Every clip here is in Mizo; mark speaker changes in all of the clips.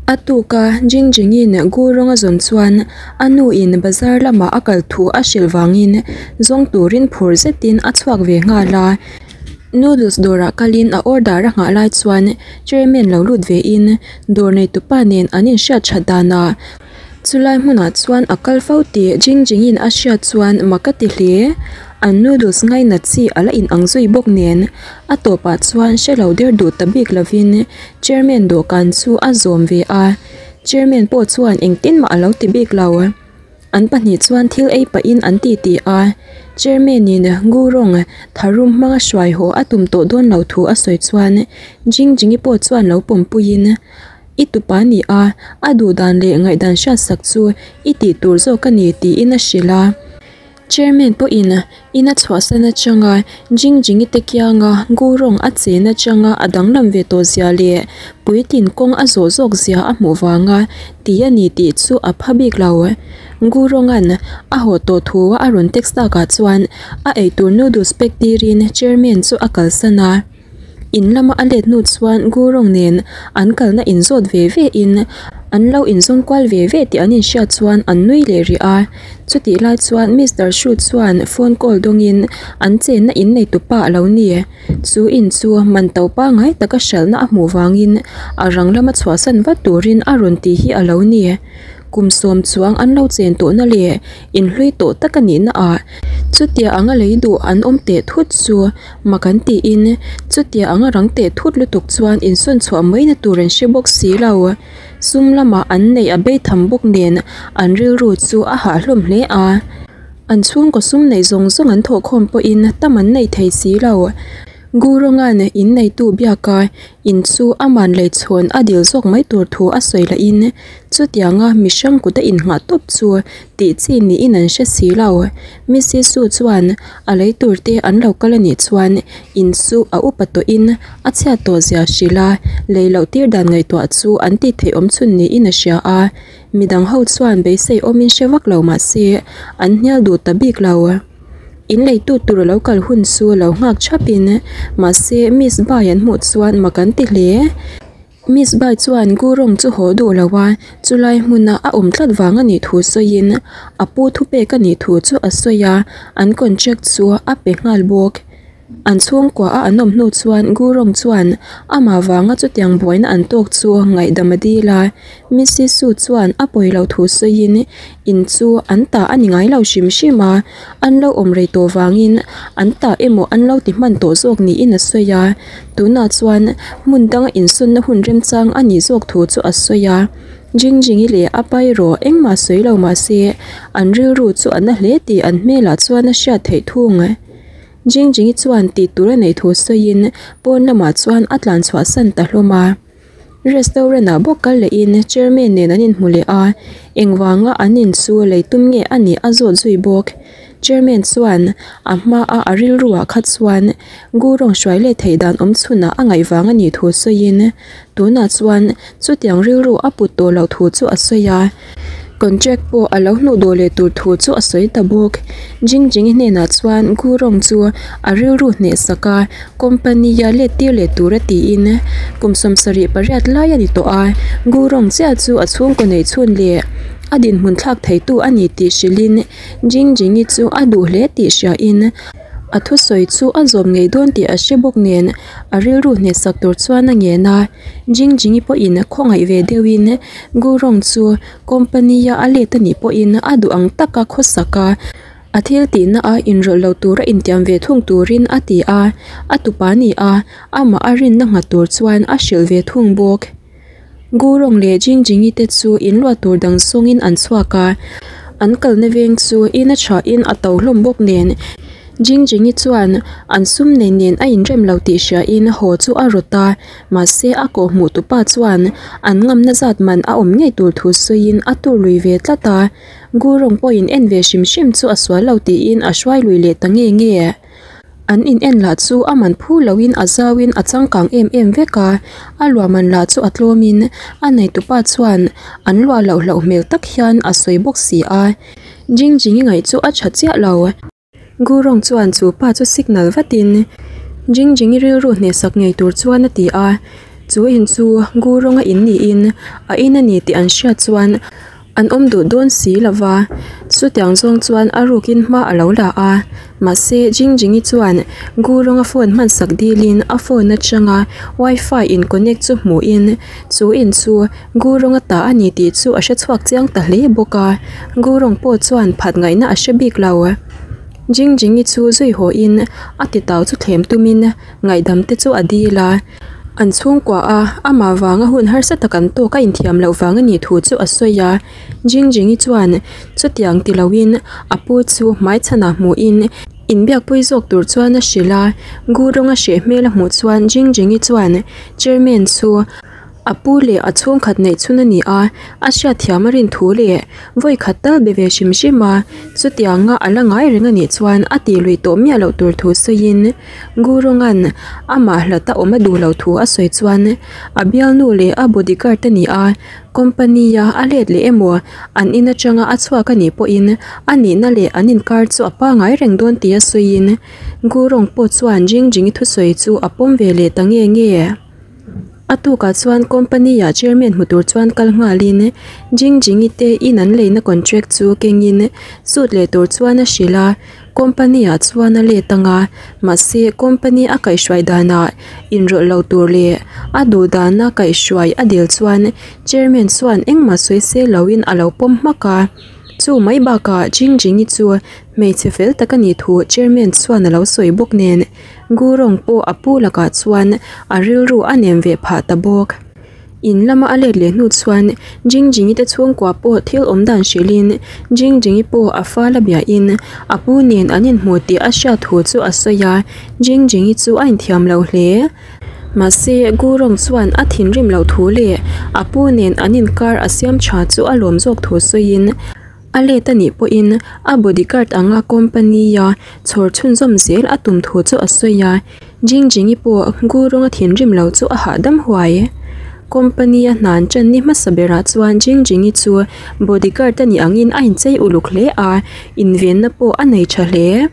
Speaker 1: A tuka Jingjingin Gu rawng a zawn chuan a nu in bazar lama a kal thu a hrilh vangin zawng turin phur zetin a chhuak ve nghal a. Noodles dawrah kalin a order a nghah lai chuan chairman lo lut ve in dawr neitupa nen an inhriat that danah chulai hmunah chuan a kal fo tih Jingjingin a hriat chuan mak a ti hle. An noodles ngainat chi a la inang zui bawk nen a tawpah chuan hre lo der duh ta bik lovin chairman dawhkan chu a zawm ve a. Chairman pawh chuan engtin mah a lo ti bik lo. An pahnih chuan thil ei pahin an titi a, Chairman in Gurung tharum hmanga hruai haw a tum tawh dawn lo thu a sawi chuan Jingjingi pawh chuan lo pawmpuiin I tupa ni a, a duhdan leh ngaihdan hriatsak chu i tih tur zawk a ni tiin a hrilh a. Chairman pawhin in a chhuahsan atanga Jingjingi te kianga Gurung a chen atanga a danglam ve tawh zia leh puitlin kawng a zawh zawk zia a hmuh vanga ti a ni tih chu a pha bik lo. Gurunga'n a haw tawh thu a rawn text takah chuan a eitur noodles pack tirin Chairman chu a kalsan a. In lama a let hnu chuan Gurung nen an kalna inzawt ve ve in an lo inzawn kual ve ve tih an inhriat chuan an nui leh rih a. Chutih lai chuan Mister Hru chuan phone call dawngin an chenna in nei tupa a lo ni. Chu in chu man to pangngai taka hralhna a hmuh vangin a rang lama chhuahsan vat turin a rawn tih hi a lo ni. Kum sawm chuang an lo chen tawhna leh inhlui tawh tak a nihna ah chutia anga lei duh an awm teh thut chu mak an tiin chutia anga rang teh thut lutuk chuan insawn chhuah maina tur an hre bawk si lo. Sum lamah an neih a bei tham bawk nen an rilru chu a hah hlawm hle a. An chhungkaw sum neih zawng zawng an thawhkhawm pawhin tam an nei thei si lo. Guronga'n in neitu biaka in chu aman lei chhawn a dil zawk mai tur thu a sawi lahin chutianga mihrang kut a innghah tawp chu tih chi niin an hre si lo. Missy Su chuan a lei tur te an lo kal a nih chuan in chu a upa tawhin a chhiat tawh zia hrilh a, lei loh tir dan ngaihtuah chu an tih theih awm chhun niin a hria a. Midang ho chuan beisei awmin hre vak lo mah se an hnial duh ta bik lo. In leitu tur a lo kal hun chu lo nghak thapin mahse Miss Bai an hmuh chuan mak an ti hle. Miss Bai chuan Gurung chu haw duh lo a, chulai hmuna a awm tlat vang a nih thu sawiin a pu thupek a nih thu chu a sawi a, an contract chu a pe nghal bawk. An chhungkua a an awm hnu chuan Gurung chuan amah vanga chutiang buaina an tawk chu ngaihdam a dil a, Missy Su chuan a pawi lo thu sawiin in chu an ta a ni ngai lo hrim hrim a, an lo awm rei tawh vangin an ta emaw an lo ti hman tawh zawk niin a sawi a, tunah chuan hmun danga insawnna hun remchang a nih zawk thu chu a sawi a. Jingjingi leh a pa erawh engmah sawi lo mah se an rilru chu a na hle tih an hmelah chuan a hriat theih thung. Jingjingi chuan tih tur a neih thu sawiin pawn lamah chuan a tlan chhuahsan ta hlawm a. Restaurant ah bawk kal lehin chairman nen an inhmu leh a, engvanga an in chu lei tum nge a nih a zawt zui bawk. Chairman chuan a hma a a rilru ah kha chuan Gurung hruai leh theih dan awm chhunah a ngaih vang a nih thu sawiin tunah chuan chutiang rilru a put tawh loh thu chu a sawi a. Contract pawh a lo hnuh dawh leh tur thu chu a sawi ta bawk. Jingjingi hnenah chuan Gurung chu a rilru hneh sak a, company a let tir leh tur a tiin kum 78 lai a ni tawh a, Gurung chiah chu a chhungkaw neih chhun leh a dinhmun thlak theitu a ni tih hrilhin Jingjingi chu a duh hle tih hriain a thusawi chu a zawm ngei dawn tih a hre bawk nen a rilru hneh sak tur chuan a ngen a, Jingjingi pawhin khawngaih ve deuhin Gurung chu company a a let a nih pawhin a duh ang taka khawsak a, a thil tihna a inrawlh lo tura intiam ve thung turin a ti a, a tupa ni a, amah a rinna nghat tur chuan a hrilh ve thung bawk. Gurung leh Jingjingi te chu inluah tur dang sawngin an chhuak a, an kalna veng chu in a thain a to hlawm bawk nen Jingjingi chuan an sum nei nen a inrem lo tih hriain haw chu a rawt a. Mahse a kawhhmuh tupa chuan an ngamna zat man a awm ngei tur thu sawiin a tur lui ve tlat a, Gurung pawhin en ve hrim hrim chu a sual lo tiin a hruai lui leh ta nge nge. An in en lah chu a man phu loin a zauin a changkang em em vek a, a luah man lah chu a tlawmin a neitupa chuan an luah loh hlauh hmel tak hian a sawi bawk si a, Jingjingi ngaih chu a tha chiah lo. Gurung chuan chu pa chu signal vatin Jingjingi rilru hnehsak ngei tur chuan a ti a. Chu in chu Gurunga in niin a in a ni tih an hriat chuan an awm duh dawn si lo va, chutiang zawng chuan a rukin hma a lo la a. Mahse Jingjingi chuan Gurunga phone hmansak dilin a phone atanga wifi in connect chu hmuhin chu in chu Gurunga ta a ni tih chu a hre chhuak chiang ta hle bawk a, Gurung pawh chuan phat ngaihna a hre bik lo. Jingjingi chu zui hawhin a titau chu thlem tumin ngaihdam te chu a dil a. An chhungkua a, amah vanga hun harsa tak an tawk a inthiam loh vang a nih thu chu a sawi a. Jingjingi chuan chutiang ti loin a pu chu hmaichhanah hmuhin inbiakpui zawk tur chuan a hrilh a. Gurunga hreh hmel a hmuh chuan Jingjingi chuan Chairman chu A pu leh a chhungkhat neih chhun a ni a, a hriatthiam a rin thu leh vawi khat tal be ve hrim hrim a, chutianga a la ngai reng a nih chuan a tih lui tawh miah loh tur thu sawiin Gurunga'n amah hlata awm a duh loh thu a sawi chuan a bialnu leh a bodyguard a ni a, company-a a let leh emaw an in atanga a chhuak a nih pawhin a nihna leh an inkar chu a pangai reng dawn tia sawiin Gurung pawh chuan Jingjingi thusawi chu a pawm ve leh ta nge nge. A tukah chuan company-ah chairman hmu tur chuan kal nghalin Jingjingi te in an leina contract chu kengin sut leh tur chuan a hrilh a, company-ah chuan a let ang a, mahse company a kaihhruai danah inrawlh lo tur leh a duh dana kaihhruai a dil chuan chairman chuan engmah sawi se loin a lo pawm hmak a. Chu mai bakah Jingjingi chu hmeichhe fel tak a nih thu chairman chuan a lo sawi bawk nen Gurong pawh a pu lakah chuan a rilru a nem ve phah ta bawk. In lama a let leh hnu chuan Jingjingi te chhungkua pawh thil awm dan hrilhin Jingjingi pawh a fal a biahin a pu nen an inhmu tih a hriat thu chu a sawi a, Jingjingi chu a inthiam lo hle. Mahse, Gurong chuan a thinrim loh thu leh a pu nen an inkar a siam tha chu a lawm zawk thu sawiin A let a nih pawhin a bodyguard anga company-a chhawr chhunzawm zel a tum thu chu a sawi a, Jingjingi pawh Gurunga thinrim lo chu a hahdam huai. Company-a hnan ṭan ni hmasa berah chuan Jingjingi chu bodyguard a nih angin a inchei uluk hle a, invenna pawh a nei ṭha hle.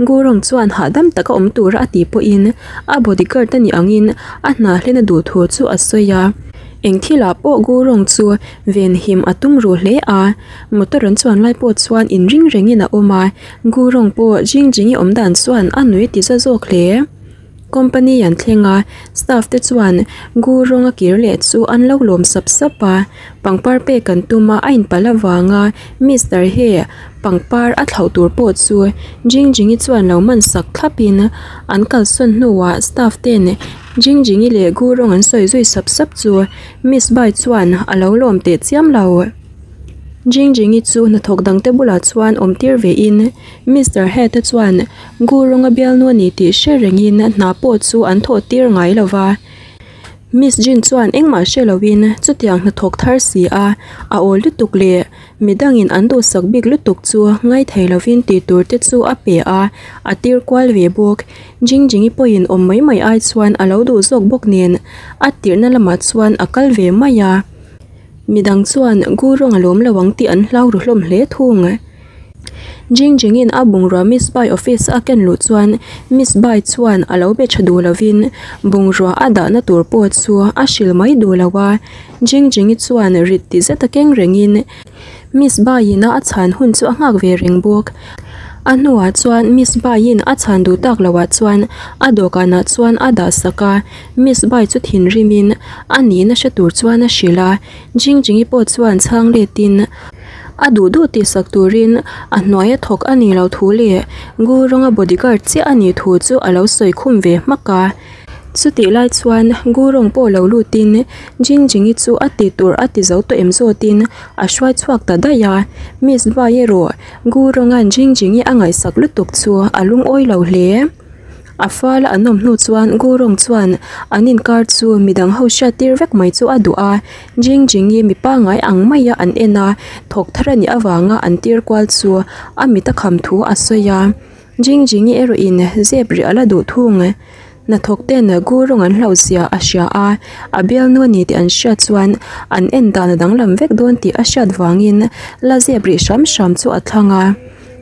Speaker 1: Gurung chuan hahdam taka awm tura a tih pawhin a bodyguard a nih angin a hna hlen a duh thu chu a sawi a. Eng thilah pawh Gurung chu venhim a tum ruh hle a, motor an chuan lai pawh chuan inring rengin a awm a, Gurung pawh Jingjingi awm dan chuan a nui ti za zawk hle. Company an thleng a, staff te chuan Gurung a kir leh chu an lo lawm sap sap a, pangpar pek an tum a, a inpalh avanga Mister He pangpar a thlauh tur pawh chu Jingjingi chuan lo man sak thlap in an kalsawn hnuah staff ten Jingjingi leh Gurung an sawi zui sap sap chu Miss Bai chuan a lo lawm teh chiam lo. Jingjingi chu hnathawk dangte bulah chuan awm tir ve in Mister Head te chuan Gurunga bialnu a ni tih hre rengin hna pawh chu an thawh tir ngai lo va. Miss Jin chuan engmah hre loin chutiang hnathawk thar si a, a awl lutuk leh midangin an duhsak bik lutuk chu ngaithei lovin tih tur te chu a pe a, a tir kual ve bawk. Jingjingi pawhin awm mai mai ai chuan a lo duh zawk bawk nen a tirhna lamah chuan a kal ve mai a. Midang chuan Gurung a lawm lo ang tih an hlau ru hlawm hle thung. Jingjingin a bungrua Miss Bai office a ken luh chuan Miss Bai chuan a lo be tha duh lovin bungrua a dahna tur pawh chu a hrilh mai duh lo a. Jingjingi chuan rit ti zet a keng rengin Miss Baiin a chhan hun chu a nghak ve reng bawk. A hnuah chuan Miss Baiin a chhan duh tak loah chuan a dawhkanah chuan a dah sak a. Miss Bai chu thinrimin a nihna hre tur chuan a hrilh a. Jingjingi pawh chuan chhang letin a duh duh tihsak turin a hnuaia thawk a nih loh thu leh Gurunga bodyguard chiah a nih thu chu a lo sawi khum ve hmak a. Chutih lai chuan Gurung pawh lo lutin Jingjingi chu a ti tur a ti zo tawh em zawtin a hruai chhuak ta daih a. Miss Bai erawh Gurunga'n Jingjingi a ngaihsak lutuk chu a lungawi lo hle. A fala an awm hnu chuan Gurung chuan an inkar chu midang ho hriat tir vek mai chu a duh a, Jingjingi mi pangngai ang maia an en a, thawk thar a nih avanga an tir kual chu a mit a kham thu a sawi a. Jingjingi erawhin zep rih a la duh thung. Hnathawk ten Gurung an hlauh zia a hria a, a bialnu a ni tih an hriat chuan an en dan a danglam vek dawn tih a hriat vangin la zep rih hram hram chu a thlang a.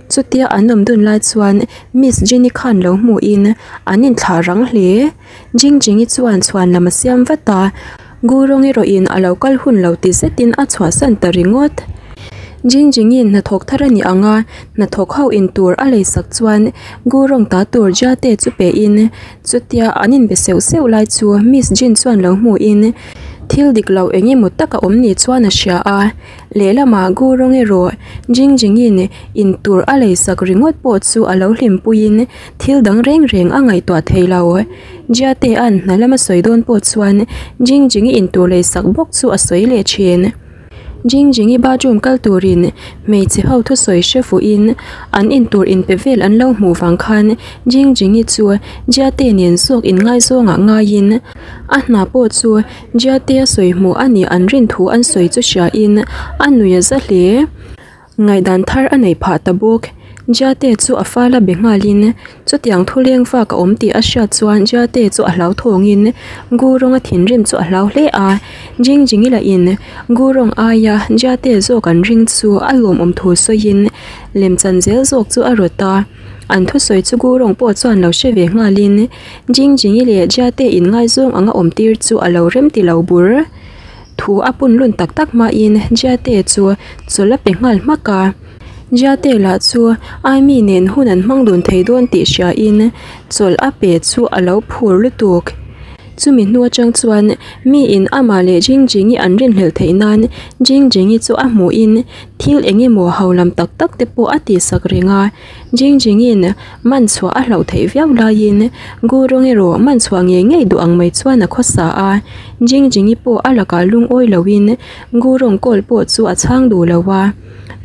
Speaker 1: Chutia an awm dun lai chuan Miss Jenny khan lo hmuhin an inthlah rang hle. Jingjingi chuan chhuan lam a siam vat a, Gurung erawhin a lo kal hun lo ti zetin a chhuahsan ta ringawt. Jingjingi'n hnathawk thar a nih ang a, hnathawk ho in tur a leisak chuan Gurung ta tur Jate chu pehin chutia an inbe seuh seuh lai chu Miss Jin chuan lo hmuhin thil dik lo eng emaw tak a awm ni chuan a hria a. Lehlamah Gurung erawh Jingjingi'n in tur a leisak ringawt pawh chu a lo hlimpuiin thil dang reng reng a ngaihtuah thei lo. Jiatea'n hna lama sawi dawn pawh chuan Jingjingi in tur leisak bawk chu a sawi leh thin. Jingjingi bathroom kal turin hmeichhe ho thusawi hre fuhin an in tur inpe vel an lo hmuh vang khan Jingjingi chu Jiate nen zawk inngaizawngah ngaiin a hna pawh chu Jiatea sawi hmuh a nih an rin thu an sawi chu hriain a nui a za hle. Ngaihdan thar a neih phah ta bawk. Jiate chu a fala be nghalin chutiang thu leng vak a awm tih a hriat chuan Jiate chu a hlau thawngin Gurung a thinrim chu a hlau hle a. Jingjingi lahin Gurung aia Jiate zawk an ring chu a lawmawm thu sawiin lemchan zel zawk chu a rawt a. An thusawi chu Gurung pawh chuan lo hre ve nghalin Jingjingi leh Jiate inngaizawng anga awm tir chu a lo rem ti lo bur. Thu a pun lun tak tak hmain Jiate chu chawlh a pe nghal hmak a. Jiate lah chu Aimi nen hun an hmang dun thei dawn tih hriain chawlh a pe chu a lo phur lutuk. Chumi hnu atang chuan miin amah leh Jingjingi an rinhlelh theih nan Jingjingi chu a hmuhin thil eng emaw ho lam tak tak te pawh a tihsak reng a. Jingjingin man chhuah a hlauh theih viau laiin Gurung erawh man chhuah ngei ngei duh ang mai chuan a khawsa a. Jingjingi pawh a lakah lungawi loin Gurung kawl pawh chu a chhang duh lo a.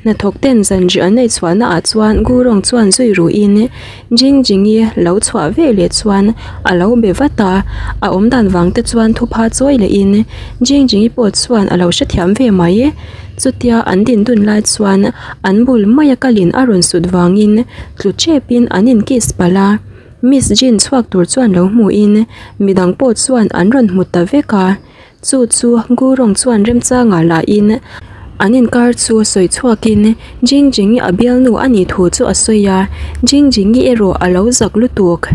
Speaker 1: Hnathawk ten zanriah an nei chhuahna ah chuan Gurung chuan zui ruhin Jingjingi lo chhuah ve leh chuan a lo be vat a. A awmdan vang te chuan thupha chawi lehin Jingjingi pawh chuan a lo hrethiam ve mai. Chutia an din dun lai chuan an bul maia kalin a rawn sut vangin tlu tepin an in kiss palh a. Miss Jin chhuak tur chuan lo hmuhin midang pawh chuan an rawn hmu ta vek a. Chu chu Gurung chuan remchangah lahin an inkar chu sawi chhuakin Jingjingi a bialnu a nih thu chu a sawi a, Jingjingi erawh a lo zak lutuk.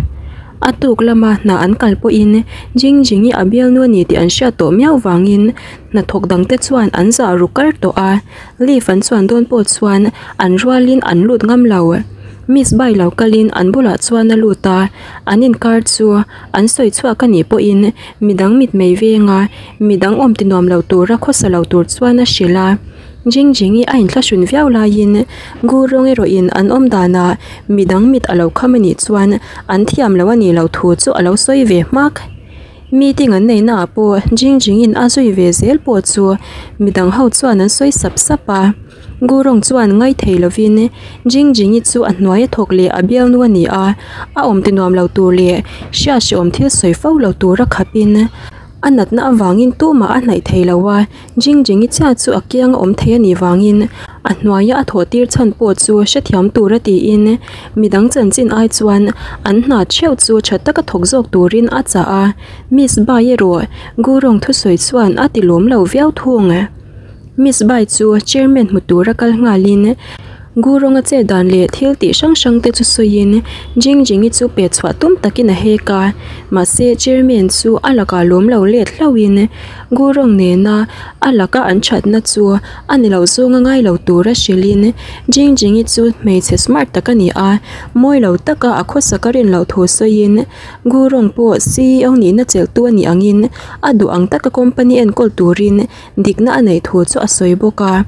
Speaker 1: A tuk lama hna an kal pawhin Jingjingi a bialnu a ni tih an hriat tawh miau vangin Hnathawk dangte chuan an zah ru kar tawh a, lift an chuan dawn pawh chuan an rualin an lut ngam lo. Miss Bai lo kalin an bulah chuan a lut a, an inkar chu an sawi chhuak a nih pawhin midang mitmei venga midang awm ti nuam lo tura khawsa lo tur chuan a hrilh a. Jingjingi a inthlahrun viau laiin Gurung erawhin an awm danah midang mit a lo kham a nih chuan an thiam lo a nih loh thu chu a lo sawi ve hmak. Meeting an neihna ah pawh Jingjingin a zui ve zel pawh chu midang ho chuan an sawi sap sap a. Gurung chuan ngai thei lovin Jingjingi chu a hnuai a thawk leh a bialnu a ni a, a awm ti nuam lo tur leh hriat hrehawm thil sawi fo lo tura khapin a natna avangin tumah a hnaih thei lo a. Jingjingi chiah chu a kiang a awm thei a nih vangin a hnuaia a thawh tir chhan pawh chu hrethiam tura tiin midang chanchin ai chuan an hna theuh chu tha taka thawk zawk turin a chah a, Miss Bai erawh Gurung thusawi chuan a ti lawm lo viau thung. Miss Bai chu chairman hmu tura kal nghalin Gurunga chet dan leh thil tih hrang hrang te chu sawiin Jingjingi chu pet chhuah tum takin a hek a, mahse chairman chu a lakah lawm lo let hlauhin Gurung nena a laka an thatna chu a ni lo zawnga ngai lo tura hrilhin Jingjingi chu hmeichhe smart tak a ni a, mawi lo taka a khawsak a rin loh thu sawiin Gurung pawh ceo nihna chelhtu a nih angin a duh ang taka company enkawl turin dikna a neih thu chu a sawi bawk a.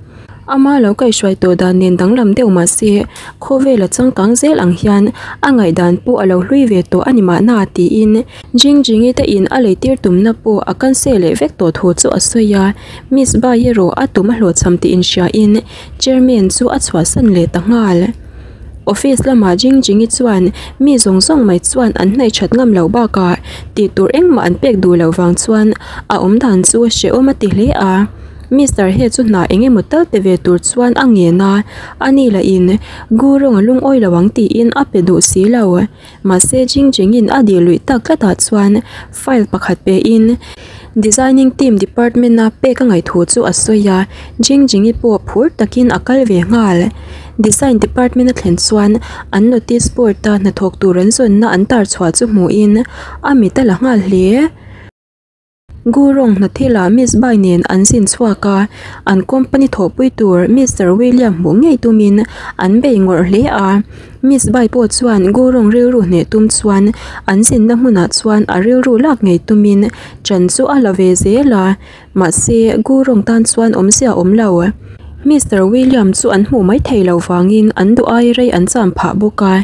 Speaker 1: Ama lo kaihhruai tawh dan nen danglam deuh mah se, khawvel a changkang zel ang hian a ngaihdan pawh a lo hlui ve tawh a ni mahna tiin Jingjingi te in a leitir tumna pawh a cancel leh vek tawh thu chu a sawi a. Miss Bai erawh a tum a hlawhchham tih inhriain Chairman chu a chhuahsan leh ta nghal. Office lamah Jingjingi chuan mi zawng zawng mai chuan an hnaih that ngam loh bakah tih tur engmah an pek duh loh vang chuan a awmdan chu hrehawm a ti hle a. Mister he chu hna eng emaw tal pe ve tur chuan a ngen a, ani lahin Gurung a lungawi lo ang tiin a pe duh si lo. Mahse Jingjingin a dil luih tak tlatah chuan file pakhat pein Designing team department a pek a ngaih thu chu a sawi a, Jingjingi pawh phur takin a kal ve nghal. Design department a thlen chuan an notice board a hnathawk tur an zawnna an tar chhuah chu hmuhin a mit a la nghal hle. Gurung hnathila Miss Bai nen an zin chhuak a, an company thawhpui tur Mister William hmuh ngei tumin an bei ngawrh hle a. Miss Bai pawh chuan Gurung rilru hneh tum chuan an zinna hmunah chuan a rilru lak ngei tumin ṭan chu a la ve zel a, mahse Gurung tan chuan awmzia awm lo. Mister William chu an hmuh mai thei lo vangin an duh ai rei an cham phah bawk a.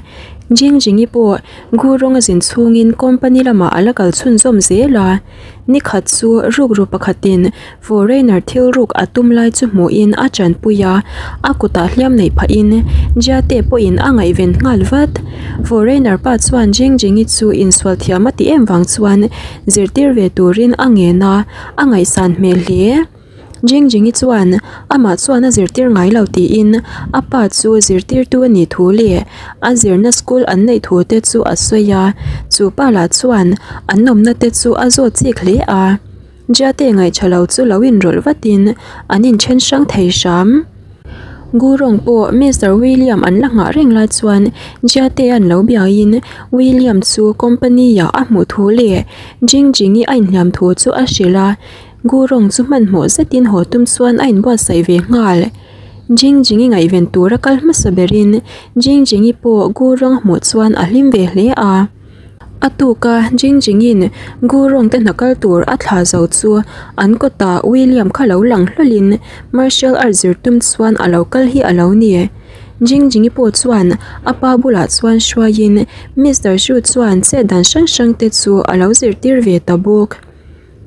Speaker 1: Jingjingi pawh Gurung a zin chhungin company lamah a la kal chhunzawm zel a. Ni khat chu rukru pakhatin foreigner thil ruk a tum lai chu hmuhin a tanpui a, a kutah hliam neih phahin Jiate pawhin a ngaihven nghal vat. Foreigner pa chuan Jingjingi chu insual thiam a ti em vang chuan zirtir ve turin a ngen a, a ngaihsan hmel hle. Jingjingi chuan amah chuan a zirtir ngai lo tiin a pa chu zirtirtu a nih thu leh a zirna school an neih thu te chu a sawi a, chu pa lah chuan an awmna te chu a zawt chik hle a. Jiate ngaihṭha lo chu lo inrawlh vatin an inṭhen hrang thei hram. Gurung pawh Mister William an la nghah reng lai chuan Jiate an lo biain William chu company-ah a hmuh thu leh Jingjingi a inhliam thu chu a hrilh a. Gurung chu hmanhmawh zetin haw tum chuan a inbuatsaih ve nghal. Jingjingi ngaihven tura kal hmasa berin Jingjingi pawh Gurung a hmuh chuan a hlim ve hle a. A tuka Jingjingin Gurung te hna kal tur a thla zo chu an kawtah William kha lo lang hlawlhin martial art zir tum chuan a lo kal hi a lo ni. Jingjingi pawh chuan a pa bulah chuan hruaiin Mister Xu chuan chet dan hrang hrang te chu a lo zirtir ve ta bawk.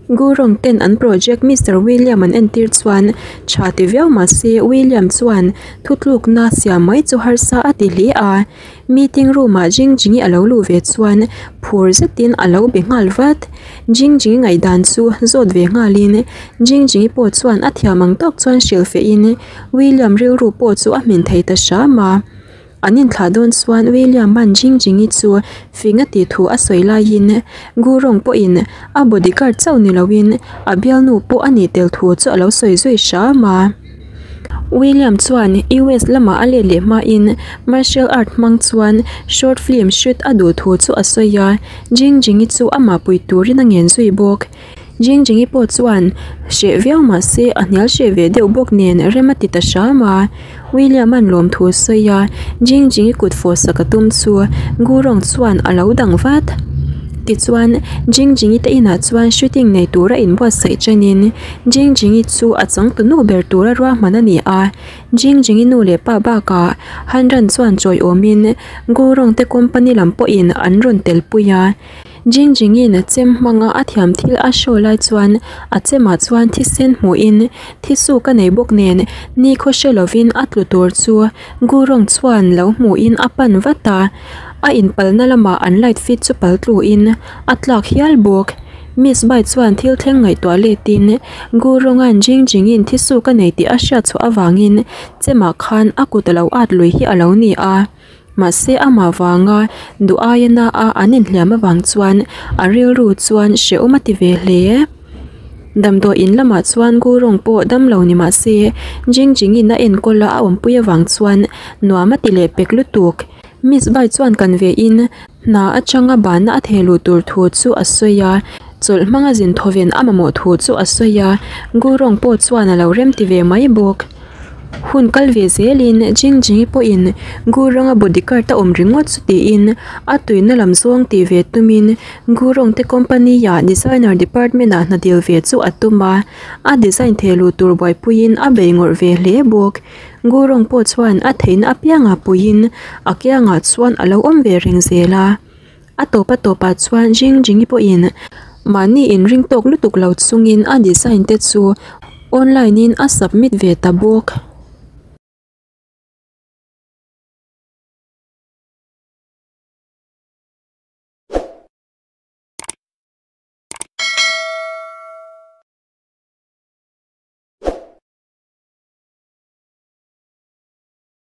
Speaker 1: Gurung ten an project Mister William an entir chuan tha ti viau mah se William chuan thutlukna siam mai chu harsa a ti hle a. Meeting room ah Jingjingi a lo luh ve chuan phur zetin a lo be nghal vat. Jingjingi ngaihdan chu zawt ve nghalin Jingjingi pawh chuan a thiam ang tawk chuan hrilh fehin William rilru pawh chu a hmin thei ta hram a. An inthlah dawn chuan William-a'n Jingjingi chu fing a tih thu a sawi laiin Gurung pawhin a bodyguard chauh ni loin a bialnu pawh a nih tel thu chu a lo sawi zui hram a. William chuan US lamah a let leh hmain martial art hmang chuan short film shoot a duh thu chu a sawi a, Jingjingi chu amah pui turin a ngen zui bawk. Jingjingi pawh chuan hreh viau mah se a hnial hreh ve deuh bawk nen rem a ti ta hram a. William-a'n lawmthu a sawi a, Jingjingi kut fawh sak a tum chu Gurong chuan a lo dang vat. Tichuan, Jingjingi te inah chuan shooting nei tura inbuatsaih chenin Jingjingi chu a changtunu ber tura ruahman a ni a. Jingjingi nu leh pa bakah Han Ran chuan chawiawmin Gurong te company lam pawhin an rawn telpui a. Jingjingin a chem hmanga a thiam thil a show lai chuan a chemah chuan thisen hmuhin thisu ka nei bawk nen nikhaw hre lovin a tlu tur chu Gurung chuan lo hmuhin a pan vat a, a inpalna lamah an light fit chu pal tluin a tlak hial bawk. Miss Bai chuan thil thleng ngaihtuah letin Gurunga'n Jingjingin thisu ka nei tih a hriat chhuah avangin chemah khan a kut a lo at lui hi a lo ni a. Mahse amah vanga duh aia na a an inhliam avang chuan a rilru chuan hrehawm a ti ve hle. Damdawi in lamah chuan Gurung pawh damlo ni mah se Jingjingin a enkawl a a awmpui avang chuan nuam a ti leh pek lutuk. Miss Bai chuan kan ve in hna atanga bana a theh luh tur thu chu a sawi a, chawlh hmanga zin thawven a mamawh thu chu a sawi a, Gurung pawh chuan a lo remti ve mai bawk. Hun kal ve zelin Jingjingi pawhin Gurunga bodyguard a awm ringawt chu tiin a tuina lam zawng tih ve tumin Gurung te company-ah designer department-ah hna dil ve chu a tum a, a design thei luh tur buaipuiin a bei ngawrh ve hle bawk. Gurung pawh chuan a theihna apiangah puiin a kiangah chuan a lo awm ve reng zel a. A tawp a tawpah chuan Jingjingi pawhin mahni inring tawk lutuk lo chungin a design te chu online in a submit ve ta bawk.